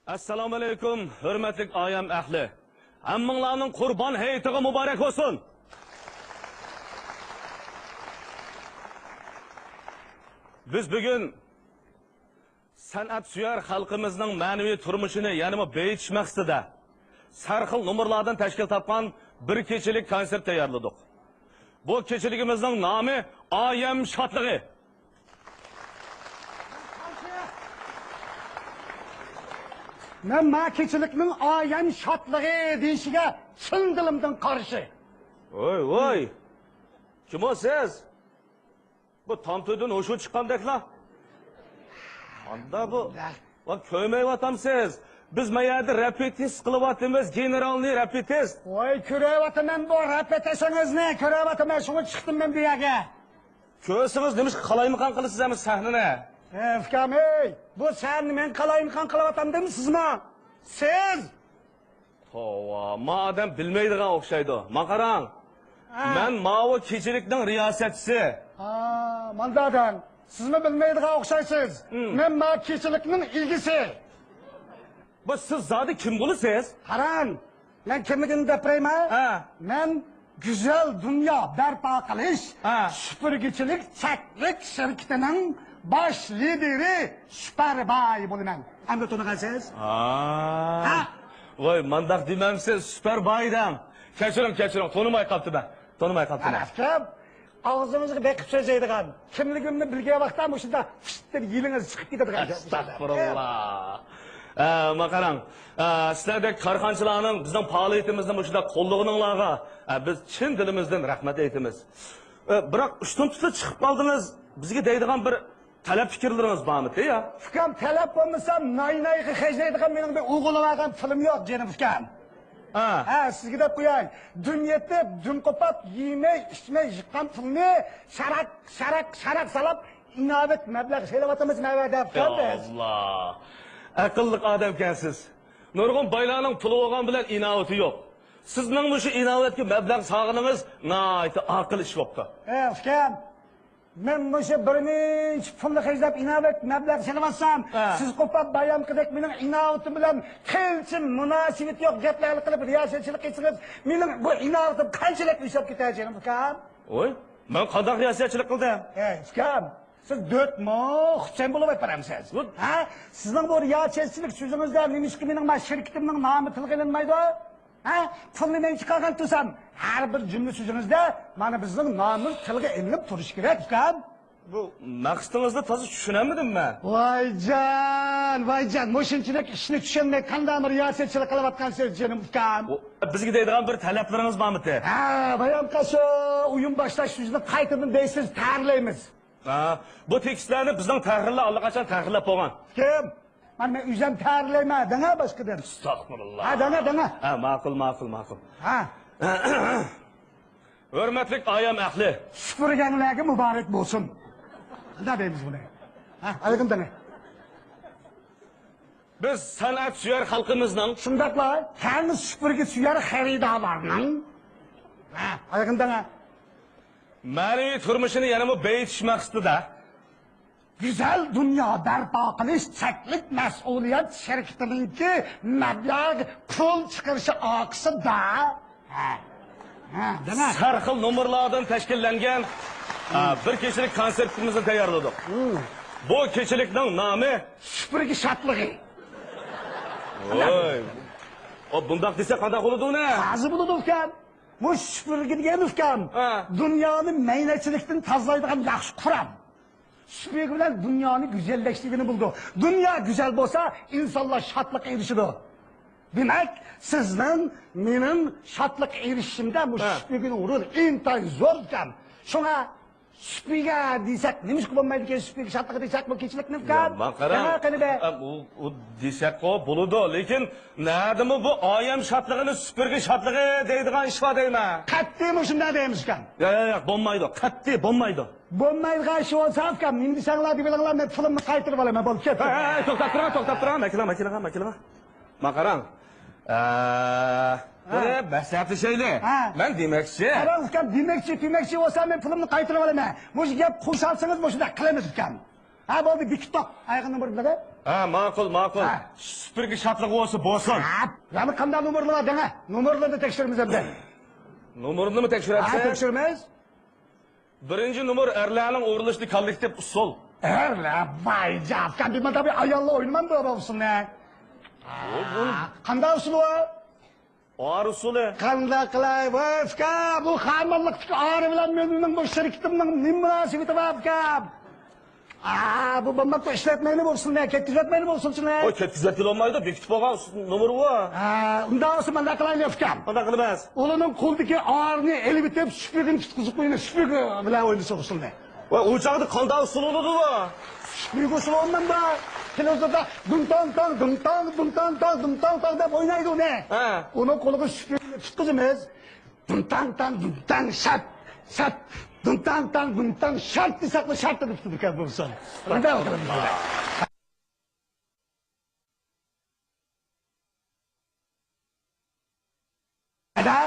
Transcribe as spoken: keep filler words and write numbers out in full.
ئەسسالامۇئەلەيكۇم، ھۆرمەتلىك ئايەم ئەھلى. ھەممىڭلارنىڭ قۇربان ھېيتىغا مۇبارەك بولسۇن! بىز بۈگۈن سەنئەتسۆيەر خەلقىمىزنىڭ مەنىۋى تۇرمۇشىنى يەنىمۇ بېيىتىش مەقسىتىدە، سەرخىل نومۇرلاردىن تەشكىل تاپقان بىر كېچىلىك كونسېرت تەييارلىدۇق. بۇ كېچىلىكىمىزنىڭ نامى ئايەم شادلىقى. مەن ما كېچىلىكنىڭ ئايەم شادلىقى دېيىشىگە چىن دىلىمدىن قارشى. ۋوي، ۋوي! كىم ئۇ سىز؟ بۇ تامتۆدىن ھوشى چىققاندەكلا. ئاندا بۇ. ۋا، كۆرمەيۋاتامسىز؟ بىز ما يەردە رېپېتىس قىلىۋاتىمىز، گېنېرالنى رېپېتىس. ۋاي، كۆرۈۋاتىمەن بۇ رېپېتىسىڭىزنى، كۆرۈۋاتىمەن، شۇڭا چىقتىم مەن بۇ يەرگە. كۆرسىڭىز نېمىشقا قالايمىقان قىلىسىز ئەمىسە سەھنىنى؟ ئە، ئۇكام، ئەي، بۇ سەھنىنى مەن قالايمىقان قىلىۋاتامدىم سىزمۇ؟ سىز! توۋا، ما ئادەم بىلمەيدىغان ئوخشايدۇ. ما قاراڭ. ھە. مەن ماۋۇ كېچىلىكنىڭ رىياسەتچىسى. ھا، ماندا دەڭ. سىزمۇ بىلمەيدىغان ئوخشايسىز. ھىم. مەن ما كېچىلىكنىڭ ئىگىسى. بۇ سىز زادى كىم بولىسىز؟ قاراڭ، مەن كىملىكىمنى دەپ بېرەيمۇ؟ ھە. مەن گۈزەل دۇنيا بەرپا قىلىش ھە. سۈپۈرگىچىلىك چەكلىك شىركىتىنىڭ باش لىدىرى سۈپەرباي بولىمەن. ئەمدى تونۇغانسىز؟ ھا. ھە. ۋاي، مانداق دېمەمسىز، سۈپەرباي دەڭ. كەچۈرۈڭ، كەچۈرۈڭ، تونۇماي قاپتىمەن. تونۇماي قاپتىمەن. ئەرەپكەم، ئاغزىڭىزغا بېقىپ سۆزلەيدىغان، كىملىكىمنى بىلگەن ۋاقىتتا مۇشۇنداق پىشت دەپ يىلىڭىز چىقىپ كېتىدىغان گەپ. ئەستەغپۇرۇللا. ئە، ما قاراڭ. ئە، سىلەردەك كارخانىچىلارنىڭ بىزنىڭ پائالىيىتىمىزنى مۇشۇنداق قوللىغىنىڭلارغا، ئە، بىز چىن دىلىمىزدىن رەھمەت ئېيتىمىز. ئە، بىراق ئۇشتۇمتۇتلا چىقىپ قالدىڭىز، بىزگە دەيدىغان بىر تەلەپ پىكىرلىرىڭىز بارمىدى يا؟ ئۇكام، تەلەپ بولمىسا، ناي-نايغا خەجلەيدىغان مېنىڭ بىر ئوغۇلۇم ئالغان پۇلۇم يوق، جېنىم ئۇكام. ھە. ھە، سىزگە دەپ قوياي. دۈم يېتىپ، دۈم قوپاپ، يېمەي، ئىچمەي يىغقان پۇلنى شاراق، شاراق، شاراق سالاپ، ئىناۋەت مەبلەغ سېلىۋاتىمىز نەۋەدە، ئۇكام، بىز. يا ئاللا. ئەقىللىق ئادەمكەنسىز. نۇرغۇن بايلارنىڭ پۇلى بولغان بىلەن ئىناۋىتى يوق. سىزنىڭ مۇشۇ ئىناۋەتكە مەبلەغ سالغىنىڭىز ناھايىتى ئاقىل ئىش بوپتۇ. ھە، ئۇكام. مەن مۇشۇ بىر نەچچە پۇلنى خەجلەپ ئىناۋەت مەبلەغ سېلىۋاتسام، ھە. سىز قوپاپ بايامقىدەك مېنىڭ ئىناۋىتىم بىلەن قىلچە مۇناسىۋىتى يوق گەپلەرنى قىلىپ رىياسەتچىلىك قىلسىڭىز، مېنىڭ بۇ ئىناۋىتىم قانچىلىك ئۆسۈپ كېتەر جېنىم ئۇكام؟ ۋوي، مەن قانداق رىياسەتچىلىك قىلدىم؟ ھەي، ئۇكام، سىز دۆت مۇ خۇچەن بولۇپ ئېلىپ بارامسىز؟ ھە؟ سىزنىڭ بۇ رىياسەتچىلىك سۆزىڭىزدە نېمىشقا مېنىڭ ما شىركىتىمنىڭ نامى تىلغا ئېلىنمايدۇ؟ ھە؟ پۇلنى مەن چىقارغان تۇرسام، ھەر بىر جۈملە سۆزىڭىزدە مانا بىزنىڭ نامىمىز تىلغا ئېلىنىپ تۇرۇشى كېرەك، ئۇكام. بۇ مەقسىتىڭىزنى تازا چۈشىنەلمىدىم مەن. ۋايجان، ۋايجان، مۇشۇنچىلىك ئىشنى چۈشەنمەي قانداق بىر رىياسەتچىلىك قىلىۋاتقانسىز، جېنىم ئۇكام؟ ئۇ، بىزگە دەيدىغان بىر تەلەپلىرىڭىز بارمىتى؟ ھە، بايامقى شۇ ئويۇن باشلاش سۆزىنى قايتىدىن دەيسىز، تەرلەيمىز. ھە، بۇ تېكىستلەرنى بىزنىڭ تەھرىرلەر ئاللىقاچان تەھرىرلەپ بولغان. كىم؟ مانا مەن ئۆزۈم تەھرىرلەيمەن، دەڭە باشقىدىن. ئەستەغپۇرۇللا. ھە، دەڭە، دەڭە. ھە، ماقۇل، ماقۇل، ماقۇل. ھە. ھۆرمەتلىك ئايەم ئەھلى. سۈپۈرگەڭلەرگە مۇبارەك بولسۇن. قانداق دەيمىز بۇنى؟ ھە، ئايىغىم دەڭە. بىز سەنئەت سۆيەر خەلقىمىزنىڭ. شۇنداقلا، كەڭ سۈپۈرگە سۆيەر خېرىدارلارنىڭ. ھە، ئايىغىم دەڭە. مەنىۋى تۇرمۇشىنى يەنىمۇ بېيىتىش مەقسىتىدە. گۈزەل دۇنيا بەرپا قىلىش چەكلىك مەسئۇلىيەت شىركىتىنىڭكى مەبلەغ پۇل چىقىرىشى ئارقىسىدا. ھە. ھە، دەڭە. ھەر خىل نومۇرلاردىن تەشكىللەنگەن، ئا، بىر كېچىلىك كونسېرتىمىزنى تەييارلىدۇق. ھىم. بۇ كېچىلىكنىڭ نامى سۈپۈرگە شادلىقى. ۋوي. ئۇ بۇنداق دېسە قانداق بولىدۇ ئۇنى؟ ھازىر بولىدۇ ئۇكام. مۇشۇ سۈپۈرگە دېگەن ئۇكام. ھە. دۇنيانى مەينەتچىلىكتىن تازىلايدىغان ياخشى قورال. سۈپۈرگە بىلەن دۇنيانى گۈزەللەشتۈرگىلى بولىدۇ. دۇنيا گۈزەل بولسا، ئىنسانلار شادلىققا ئېرىشىدۇ. دېمەك، سىزنىڭ مېنىڭ شادلىققا ئېرىشىشىمدە مۇشۇ ھە. سۈپۈرگىنىڭ رولى ئىنتايىن زور ئىكەن. شۇڭا سۈپۈرگە دېسەك، نېمىشقا بولمايدىكەن سۈپۈرگە شادلىقى دېسەك بۇ كېچىلىكنى ئۇكام؟ يا، ماڭ قاراڭ. دەڭە قېنى بە. ئەم، ئۇ، ئۇ دېسەكقۇ بولىدۇ، لېكىن نەدىمۇ بۇ ئايەم شادلىقىنى سۈپۈرگە شادلىقى دەيدىغان ئىش بار دەيمەن. قەتئىي مۇشۇنداق دەيمىز ئۇكام. يا، يا، يا، بولمايدۇ، قەتئىي بولمايدۇ. بولمايدىغان ئىش بولسا ئۇكام، نېمە دېسەڭلار دېۋېلىڭلار، مەن پۇلۇمنى قايتۇرۇۋالىمەن، بولدى، كەتتى. ھەي، ھەي، ھەي، توختاپ تۇرۇڭ، توختاپ تۇرۇڭ، مەكىلىڭ، مەكىلىڭ، مەكىلىڭ. ماڭ قاراڭ. ئە، ھە. بىر مەسلىھەتلىشەيلى. ھە. مەن دېمەكچى. قاراڭ ئۇكام، دېمەكچى، دېمەكچى بولسا مەن پۇلۇمنى قايتۇرۇۋالىمەن. مۇشۇ گەپ قوشالسىڭىز مۇشۇنداق قىلىمىز ئۇكام. ھە، بولدى، بېكىتتۇق. ئايىغى نومۇرلىرى. ھە، ماقۇل، ماقۇل. ھە. سۈپۈرگە شادلىقى بولسۇن، بولسۇن. ھە، يەنە قانداق نومۇرلار بار دەڭە؟ نومۇرلىرىنى تەكشۈرىمىز ئەمدى. نومۇرنىمۇ تەكشۈرەتسەن؟ ھە، تەكشۈرىمىز. بىرىنچى نومۇر ئەرلەرنىڭ ئورۇنلىشىدىكى كوللېكتىپ ئۇسسۇل. ئەرلەر، ۋاي جاپكان، بىر مانا بىر ئاياللار ئوينىمامدۇ بۇ ئۇسسۇلنى؟ بۇ، بۇ. قانداق ئۇسسۇل ئۇ؟ ئار ئۇسسۇلى. قانداق قىلاي، ۋاي ئۇكا، بۇ خامانلىقتىكى ئار بىلەن مېنىڭ بۇ شىركىتىمنىڭ نېمە مۇناسىۋىتى بار ئۇكام؟ ئا، بۇ بولماپتۇ، ئىشلەتمەيلى بولسۇن، كەتكۈزۈۋەتمەيلى بولسۇن شۇنى. ئوي، كەتكۈزۈۋەتكىلى بولمايدۇ، بېكىتىپ قويغان نومۇر بۇ. ھە، ئۇنداق بولسا مانداق قىلايلى ئۇكام. قانداق قىلىمىز؟ ئۇلارنىڭ قولىدىكى ئارنى ئېلىۋېتىپ، سۈپۈرگىنى تۇتقۇزۇپ قويۇڭ، سۈپۈرگە بىلەن ئوينىسۇن ئۇسسۇلنى. ۋاي، ئۇ چاغدا قانداق ئۇسسۇل بولىدۇ بۇ؟ سۈپۈرگە ئۇسسۇل ئوينامدا، تېلېۋىزوردا دۇڭتاڭ تاڭ، دۇڭتاڭ، دۇڭتاڭ تاڭ، دۇڭتاڭ تاڭ دەپ ئوينايدۇ ئۇنى. ھە. ئۇنىڭ قولىغا سۈپۈرگىنى تۇتقۇزىمىز. دۇڭتاڭ تاڭ، دۇڭتاڭ شات، شات، دۇڭتاڭ تاڭ، دۇڭتاڭ شات دېسەكلا شات دەپ تۇتىدىكەن بۇ ئۇسسۇل. مانداق قىلىمىز. ئەدە،